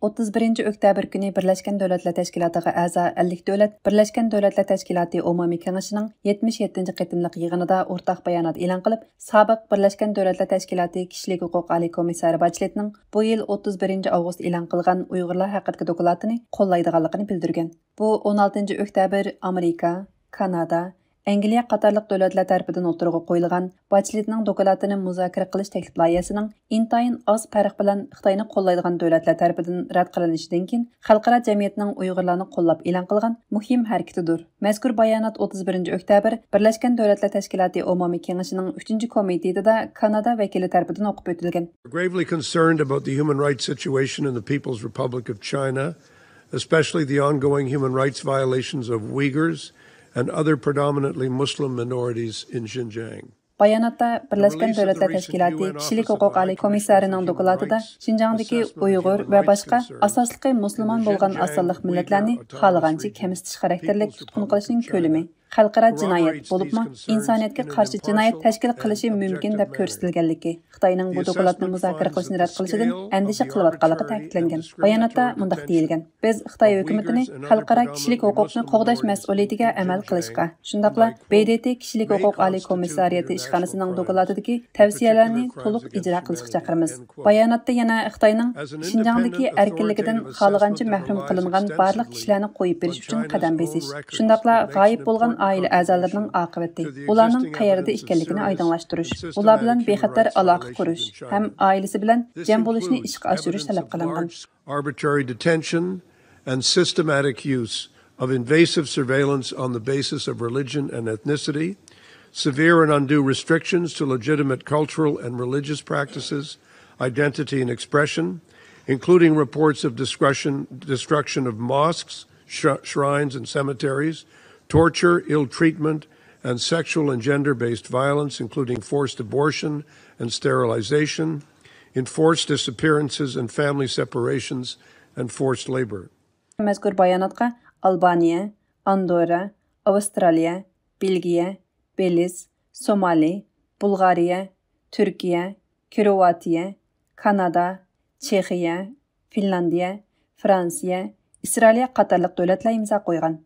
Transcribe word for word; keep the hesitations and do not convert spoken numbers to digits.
ئوتتۇز بىرىنچى ئۆكتەبىر كۈنى بىرلەشكەن دۆلەتلەر تەشكىلاتىغا ئەزا ئەللىك دۆلەت بىرلەشكەن دۆلەتلەر تەشكىلاتى ئومۇمىي كېڭىشىنىڭ يەتمىش يەتتىنچى قېتىملىق يىغىنىدا ئورتاق بايانات ئېلان قىلىپ، سابىق بىرلەشكەن دۆلەتلەر تەشكىلاتى كىشىلىك ھوقۇق ئالىي كومىسسارى باچلېتنىڭ بۇ يىل ئوتتۇز بىرىنچى ئاۋغۇست ئېلان قىلغان ئۇيغۇرلار ھەققىدىكى دوكلاتىنى قوللايدىغانلىقىنى بىلدۈرگەن. بۇ ئون ئالتىنچى ئۆكتەبىر ئامېرىكا، كانادا، ئەنگلىيە قاتارلىق دۆلەتلەر تەرىپىدىن ئوتتۇرىغا قويۇلغان باچلېتنىڭ دوكلاتىنى مۇزاكىرە قىلىش تەكلىپ لايىھەسىنىڭ ئىنتايىن ئاز پەرق بىلەن خىتاينى قوللايدىغان دۆلەتلەر تەرىپىدىن رەت قىلىنىشىدىن كېيىن، خەلقئارا جەمئىيەتنىڭ ئۇيغۇرلارنى قوللاپ ئېلان قىلغان مۇھىم ھەرىكىتىدۇر. مەزكۇر بايانات ئوتتۇز بىرىنچى ئۆكتەبىر بىرلەشكەن دۆلەتلەر تەشكىلاتى ئومۇمىي كېڭىشىنىڭ ئۈچىنچى كومىتېتىدا كانادا ۋەكىلى تەرىپىدىن ئوقۇپ ئۆتۈلگەن. Gravely concerned about the human rights situation in the People's Republic of China, especially the ongoing human rights violations of Uyghurs and other predominantly Muslim minorities in Xinjiang. باياناتتا بىرلەشكەن دۆلەتلەر تەشكىلاتى كىشىلىك ھوقۇق ئالىي كومىسسارىنىڭ دوكلاتىدا شىنجاڭدىكى ئۇيغۇر ۋە باشقا ئاساسلىقى مۇسۇلمان بولغان ئاز سانلىق مىللەتلەرنى خالىغانچە كەمسىتىش خاراكتېرلىك تۇتقۇن قىلىشنىڭ كۆلىمى، خەلقئارا جىنايەت، بولۇپمۇ ئىنسانىيەتكە قارشى جىنايەت تەشكىل قىلىشى مۇمكىن دەپ كۆرسىتىلگەنلىكى، خىتاينىڭ بۇ دوكلاتنى مۇزاكىرە قىلىشنى رەت قىلىشىدىن ئەندىشە قىلىۋاتقانلىقى تەكىتلەنگەن. باياناتتا مۇنداق دېيىلگەن: بىز خىتاي ھۆكۈمىتىنى خەلقئارا كىشىلىك ھوقۇقنى قوغداش مەسئۇلىيىتىگە ئەمەل قىلىشقا، شۇنداقلا ب د ت كىشىلىك ھوقۇق ئالىي كومىسسارىيىتى ئىشخانىسىنىڭ دوكلاتىدىكى تەۋسىيەلەرنى تولۇق ئىجرا قىلىشقا چاقىرىمىز. باياناتتا يەنە خىتاينىڭ شىنجاڭدىكى ئەركىنلىكىدىن خالىغانچە مەھرۇم قىلىنغان بارلىق كىشىلەرنى قويۇپ بېرىش ئۈچۈن قەدەم بېسىش، شۇنداقلا غايىب بولغان ئائىلە ئەزالىرىنىڭ ئاقىۋىتى، ئۇلارنىڭ قەيەردە ئىكەنلىكىنى ئايدىڭلاشتۇرۇش، ئۇلار بىلەن بىخەتەر ئالاقە قۇرۇش ھەم ئائىلىسى بىلەن جەم بولۇشنى ئىشقا ئاشۇرۇش تەلەپ قىلىنغان. Arbitrary detention and systematic use of invasive surveillance on the basis of religion and ethnicity, severe and undue restrictions to legitimate cultural and religious practices, identity and expression, including reports of discretion, destruction of mosques, sh- shrines, and cemeteries, torture, ill treatment, and sexual and gender based violence, including forced abortion and sterilization, enforced disappearances and family separations, and forced labor. مەزكۇر باياناتقا ئالبانىيە، ئاندورا، ئاۋسترالىيە، بېلگىيە، بېلىز، سومالى، بۇلغارىيە، تۈركىيە، كروئاتىيە، كانادا، چېخىيە، فىنلاندىيە، فرانسىيە، ئىسرائىلىيە قاتارلىق دۆلەتلەر ئىمزا قويغان.